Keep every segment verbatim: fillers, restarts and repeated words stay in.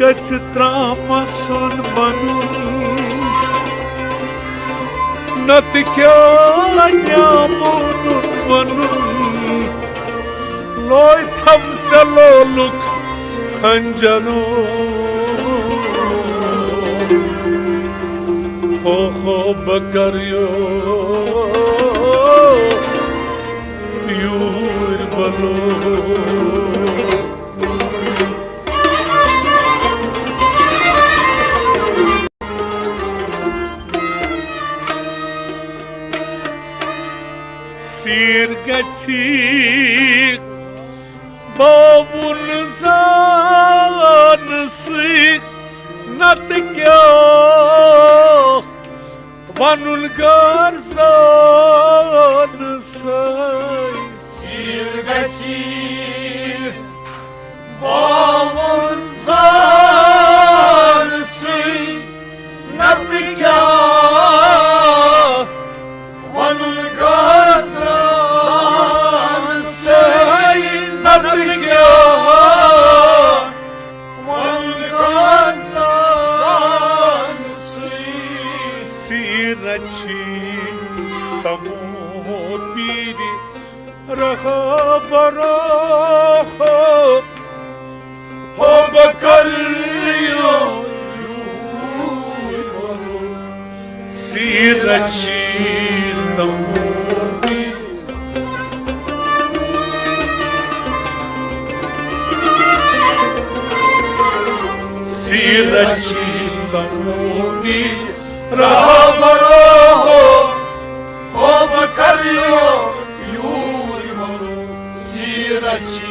گژھِ ترٛامہٕ سۄن بنُن، نتہٕ کیٛاہ نِیامہٕ ووٚنُن وَنُن۔ لوے تھم ژےٚ لولُک خنجرو۔ ہو ہو بہٕ کَرٕ یو-، یوٗرۍ بَلو۔ سیٖر گژھی باوُن زانسٕے، نتہٕ کیٛاہ وَنُن غٲر زانسٕے۔ سیٖر گژھی باوُن زانسٕے، نتہٕ کیٛاہ وَنُن غٲر زانسٕے، نتہٕ کیٛاہ وَنُن غٲر زانسٕے۔ سیٖرت چھِ تمو پیٖرِ رہبرو، ہو بہٕ کَرٕ یوٗرۍ وَلو۔ سیٖرت چھِ تمو پیٖرِ، سیٖرت چھِ تمو پیٖرِ رہبرو، ہو بہٕ کَرٕ یوٗرۍ وَلو۔ سیٖرت چھِ،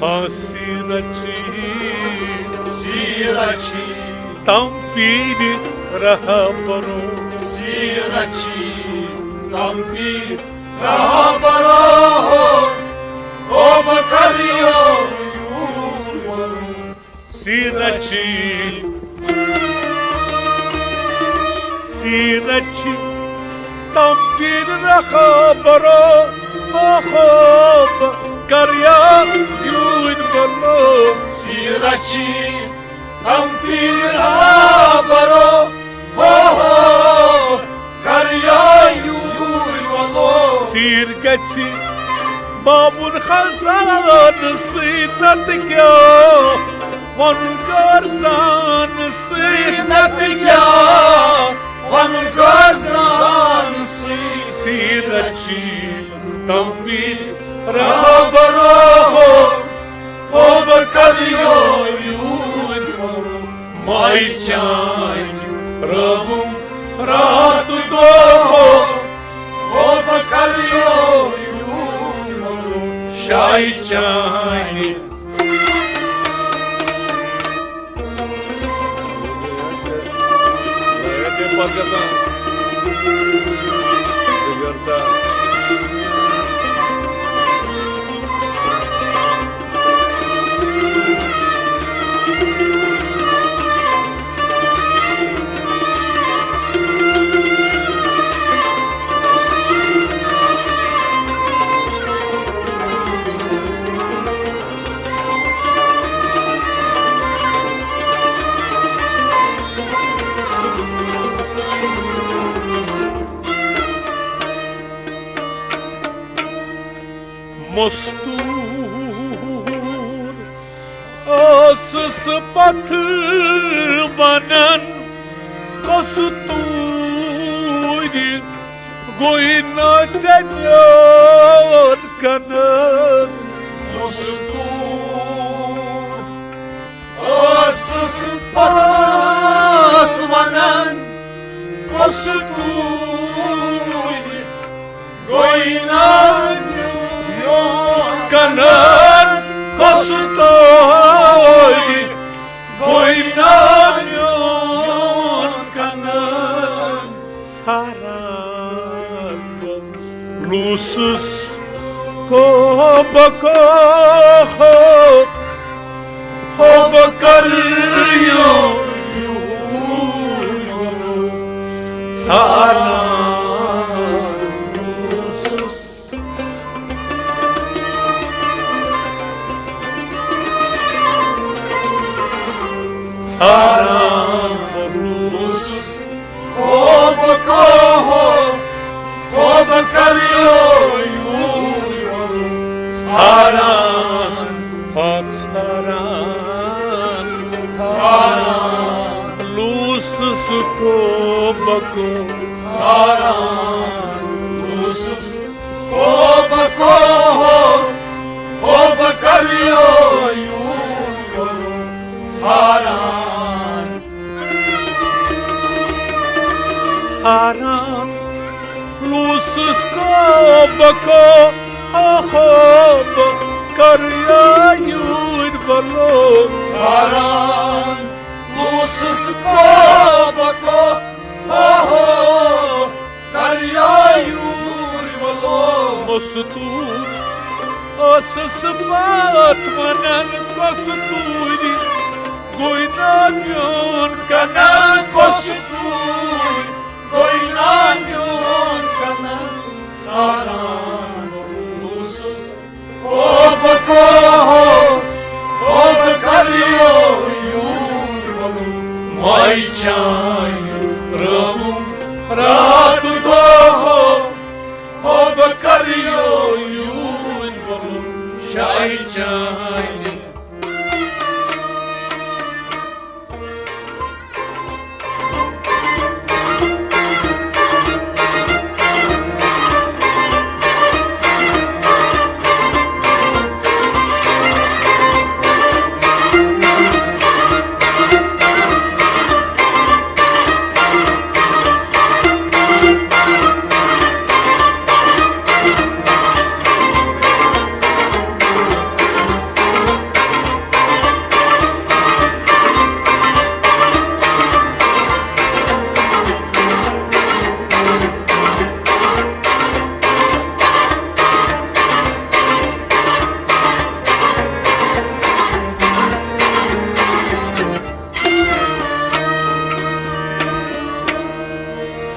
آ، سیٖرت چھِ، سیٖرت چھِ تم پیٖرِ رہبرو۔ سیٖرت چھِ تم پیٖرِ رہبرو، ہو بہٕ کَرٕ یوٗرۍ وَلو۔ سیٖرت چھِ، سیٖرت چھِ تم پیٖرِ رہبرو، ہو بہٕ کَرٕ یوٗرۍ وَلو۔ سیٖرت چھِ تم پیٖرِ رہبرو، ہو بہٕ کَرٕ یوٗرۍ وَلو۔ سیٖر گژھِ باوُن خزانسٕے، نتہٕ کیٛاہ وَنُن غٲر زانسٕے۔ نتہٕ کیٛاہ وَنُن غٲر زانسٕے۔ سیٖرت چھِ تم پیٖرِ رہبرو، ہو بہٕ کَرٕ یوٗرۍ وَلو۔ مایہِ چانہِ رٲوٕم راتھ دۄہ، ہو بہٕ کَرٕ یوٗرۍ وَلو۔ شایہِ چانہِ مستوٗر ٲسٕس پتہٕ ونان، کۄس توٗرۍ گوٚے نہ ژےٚ میون کنان؟ مستوٗر ٲسٕس پتہٕ ونان، کۄس توٗرۍ گوٚے نہ میون کنان؟ کۄس توٗرۍ گوٚے نہ میون کنان؟ سارا لوٗسُس کوبہٕ کوہو، ہو بہٕ کَرٕ یوٗرۍ وَلو۔ سارا لوٗسُس۔ ژھاران روٗزُس، کوبہٕ کوہو، کوبہٕ کریو یوٗرۍ وَلُن۔ ژھاران، آ، ژھاران، ژھاران، لوٗسُس کوبہٕ کوہ۔ ژھاران، لوٗسُس کوبہٕ کوہو، کوبہٕ کریو یوٗرۍ وَلُن۔ ژھاران، ژھاران، لوٗسُس کوبہٕ کوہ، کوبہٕ کریو یوٗرۍ وَلُن۔ ژھاران، لوٗسُس کوبہٕ کوہ، کوبہٕ کریو یوٗرۍ وَلُن۔ مستوٗر ٲسٕس پتھ وَنان، کۄس دوٗرِ گوٚے نا میون کَنہٕ؟ کۄس دوٗرِ گوٚے نا میون کَنہٕ؟ ژھاران اوسُس کوبہٕ کوہو، کوبہٕ کریو یوٗرۍ وَلُن۔ ماے چانہِ رٲوٕم راتہٕ دۄہو، کوبہٕ کریو یوٗرۍ وَلُن۔ شاے چانہِ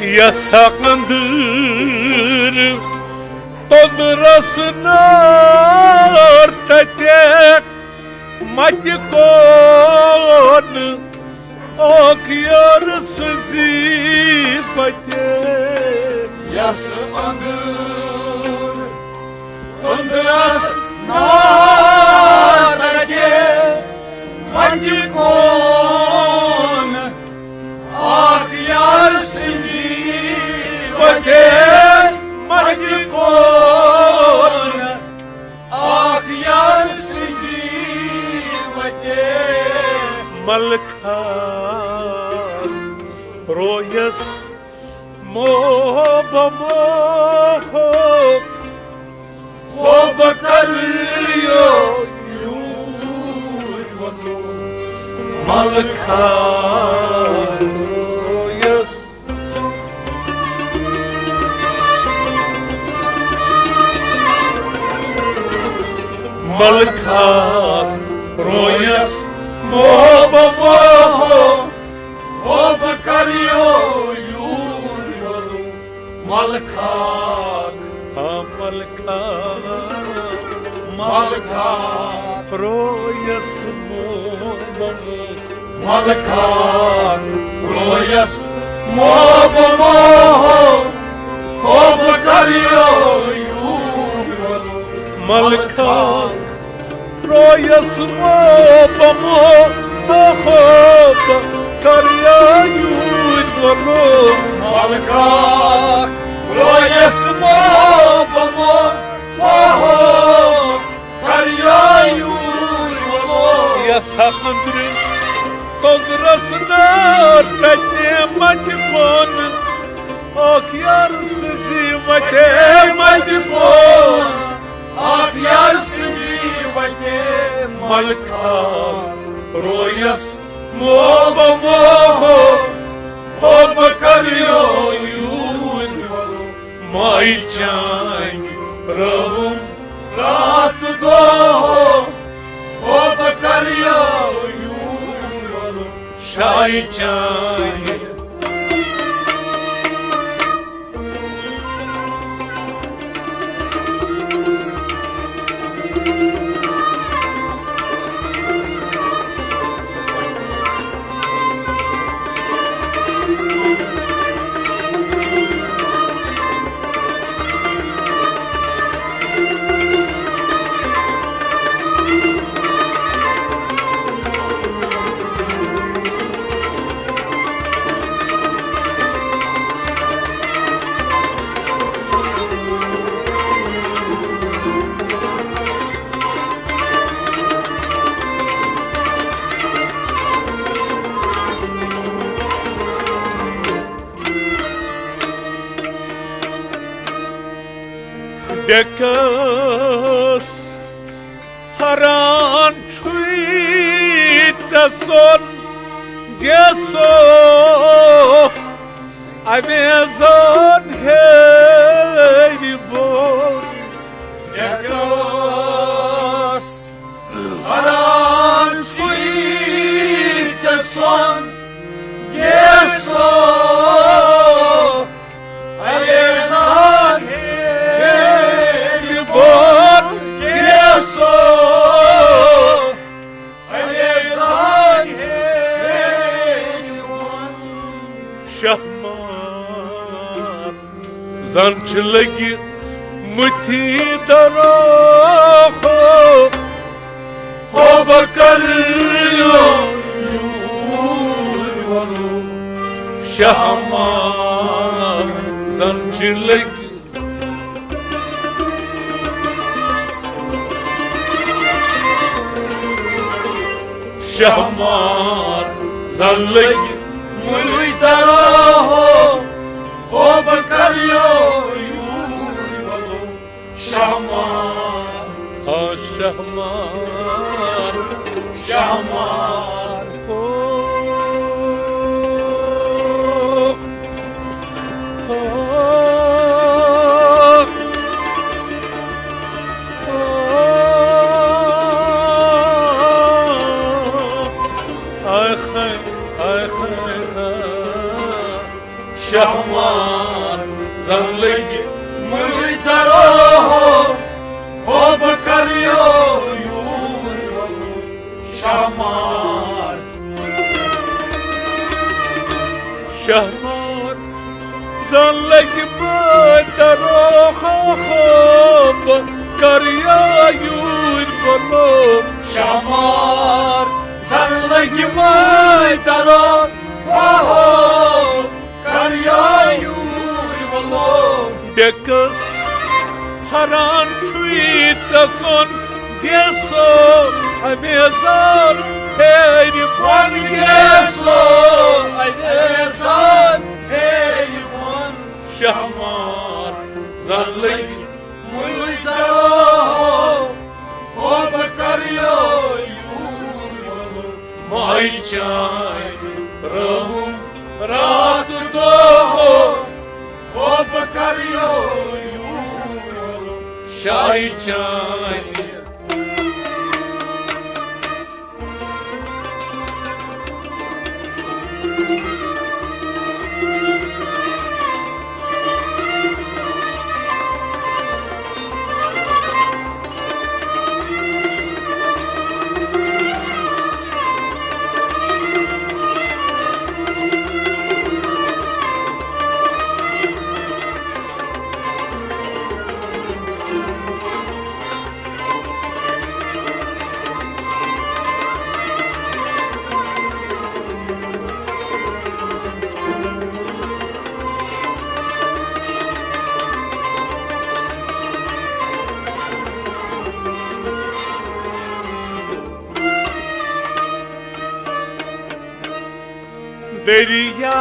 یَس أنٛدٕر تۄنٛدرَس نار تَتہِ مَتہِ کون اکھ یار سٕنٛزِ وَتہِ۔ یَس أنٛدٕر تۄنٛدرَس نار تَتہِ مَتہِ کون اکھ یار سٕنٛزِ وَتہِ، مَتہِ کون اکھ یار سٕنٛزِ وَتہِ۔ ملکہ رویَس موبہٕ موہو، کوبہٕ کریو یوٗرۍ وَلُن۔ ملکہ رویَس ملکہ رویَس موبہٕ موہو، کوبہٕ کریو یوٗرۍ وَلُن۔ ملکہ، آ ملکہ، ملکہ رویَس موبہٕ ملکہ رویَس موبہٕ موہو، کوبہٕ کریو یوٗرۍ وَلُن۔ ملکہ رویَس موبہٕ موہو، کوبہٕ کریو یوٗرۍ وَلُن۔ ملکہ رویَس موبہٕ موہو، کریو یوٗرۍ وَلُن۔ یَس أنٛدرٕ تۄنٛدرَس نار تَتہِ مَتہِ کون اکھ یار سٕنٛزِ وَتہِ، مَتہِ کون اکھ یار سٕنٛزِ وَتہِ۔ ملکہ رویَس موبہٕ موہو، کوبہٕ کریو یوٗرۍ وَلُن۔ ماے چانہِ رٲوٕم راتہٕ دۄہو، کوبہٕ کریو یوٗرۍ وَلُن۔ شاے چانہِ ٹیکس حران چھُے ژےٚ سون گیسو، امیزان ہیرِ بون۔ ٹیکس حران چھُے ژےٚ سون گیسو، امیزان ہیرِ بون گیسو، امیزان ہیرِ بون۔ شہمار زن چھِ لٔگۍ مٕتۍ درو ہو، ہو بہٕ کرٕ یوٗرۍ وَلو۔ شہمار زن چھِ لٔگۍ شہمار زن لٔگۍ مٕتۍ درو ہو، ہو بہٕ کرٕ یوٗرۍ وَلو۔ شہمار، ہا شہمار، شہمار۔ ہو، ہو۔ آے خٲے، آے خٲے، آے خٲے۔ شہمار زن لٔگۍ مٕتۍ درو ہو، ہو بہٕ کرٕ یوٗرۍ وَلو۔ شہمار۔ شہمار زن لٔگۍ مٕتۍ درو ہو، ہو بہٕ کرٕ یوٗرۍ وَلو۔ شہمار زن لٔگۍ مٕتۍ درو ہو، ہو کرٕ یوٗرۍ وَلو۔ ٹیکس حران چھُے ژےٚ سون گیسو، امیزان ہیرِ بون گیسو، امیزان ہیرِ بون۔ شہمار زن لٔگۍ مٕتۍ درو ہو، ہو بہٕ کرٕ یوٗرۍ وَلو۔ ماے چانہِ رٲوٕم راتھ دۄہ ہو، ہو بہٕ کرٕ یوٗرۍ وَلو۔ شاے چانہِ دریا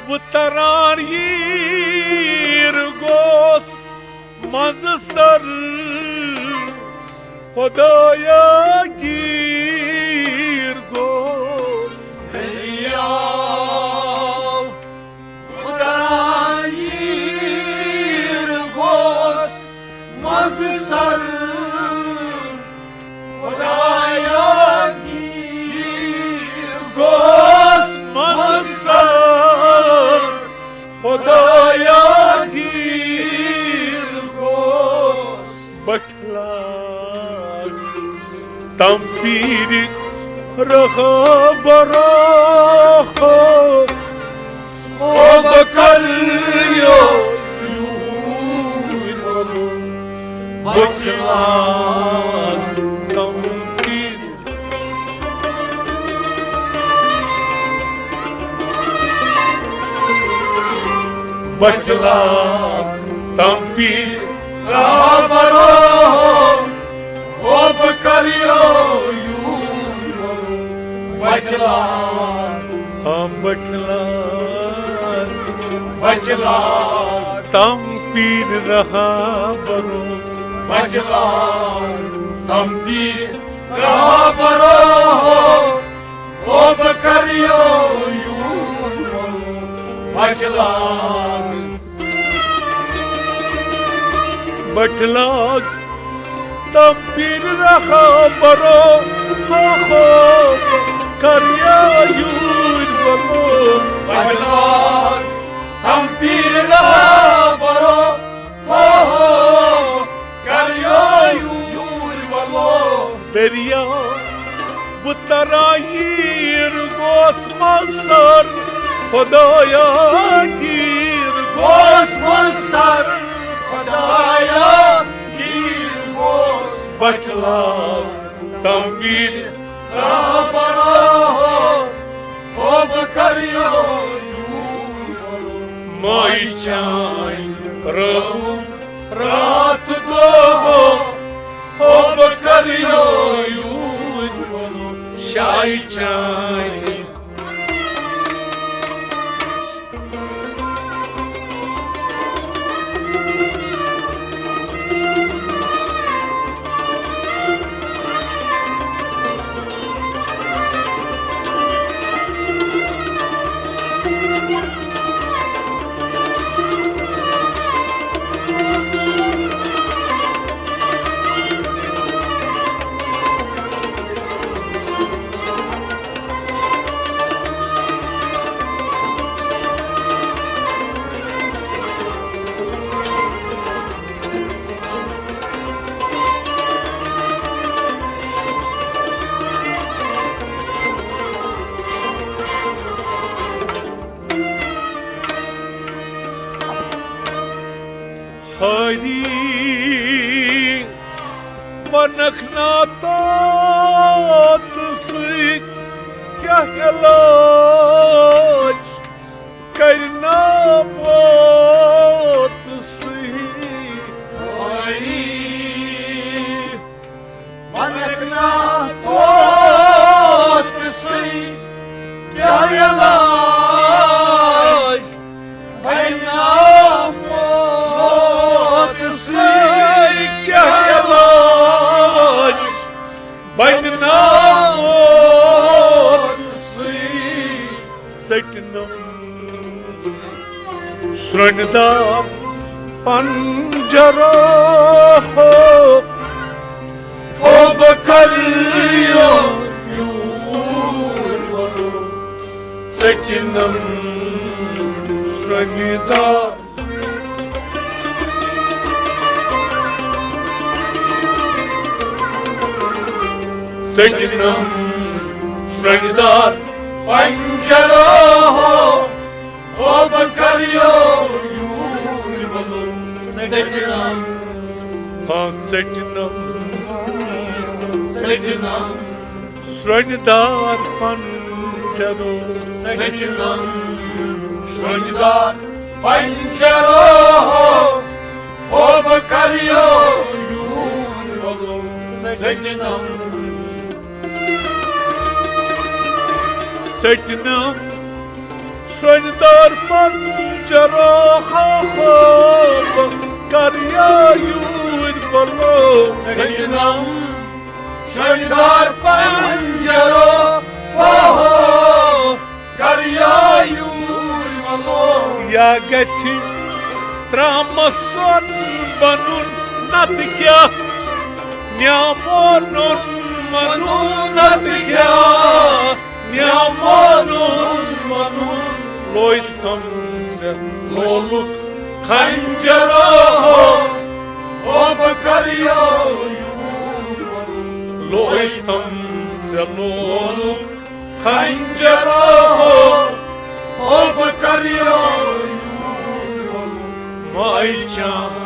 وُتران ییر گوس منٛزٕ سر، خدایا گیر گوس۔ دریا وُتران ییر گوس منٛزٕ سر، خدایا گیر گوس منٛزٕ سر، خدایا گیر گوس۔ بٹھلان تم پیرِ رہا برا ہو، ہو بہٕ کرٕ یوٗرۍ وَلو۔ بٹھلان تم پیرِ بٹھلان تم پیرِ رہا برا ہو، ہو بہٕ کرٕ یوٗرۍ وَلو۔ بٹھلان، ہاں بٹھلان، بٹھلان تم پیر رہبرو، بچلاگ تم پیر رہبرو، او بہ کریو یور بچلاگ۔ بچلاگ تم پیر رہبرو، او خو کریو یور بلو۔ بچلاگ تم پیر رہبرو، ہو، ہو، کریو یور ولو۔ دریا و تراییر گوس من سر، خدایا گیر گوس من سر، خدایا گیر گوس۔ بچلاگ تم پیر رہبرو، ہو بہ کریو یور۔ مائی چانۍ رٲوٕم راتھ دۄہ، ہو بہ کریو یور۔ شاے چانۍ۔ ساری ونکھ نا توت سۭتۍ کیٛاہ علاج کرِ نا موت سۭتۍ۔ ساری ونکھ نا توت سۭتۍ کیٛاہ علاج بنہِ نا موت سۭتۍ، کیٛاہ علاج بنہِ نا موت سۭتۍ۔ ژٔٹنم سرٛنہِ دار پنجرو، ہو بہ کریو یور۔ ژٔٹنم سرٛنہِ دار ژٔٹنم سرٛنہِ دار پنجرو، ہو بہ کریو یور ولو۔ ژٔٹنم، ہاں ژٔٹنم، ژٔٹنم سرٛنہِ دار پنجرو۔ ژٔٹنم سرٛنہِ دار پنجرو، ہو بہ کریو یور ولو۔ ژٔٹنم، ژٔٹنم سرٛنہِ دار پنجرو، ہو بہ کریو یور ولو۔ ژٔٹنم سرٛنہِ دار پنجرو، ہو کریو یور ولو۔ یا گژھِ ترٛامس سۄن بنُن، نتہٕ کیٛاہ نیامو نوٚن ونُن، نتہٕ کیٛاہ نیامو نوٚن ونُن۔ لویتھم ژےٚ لولُک خنجرو، ہو بہ کریو یور ولو۔ لویتھم ژےٚ لولُک خنجرو، ہو بہ کریو یور ولو۔ ماے چانۍ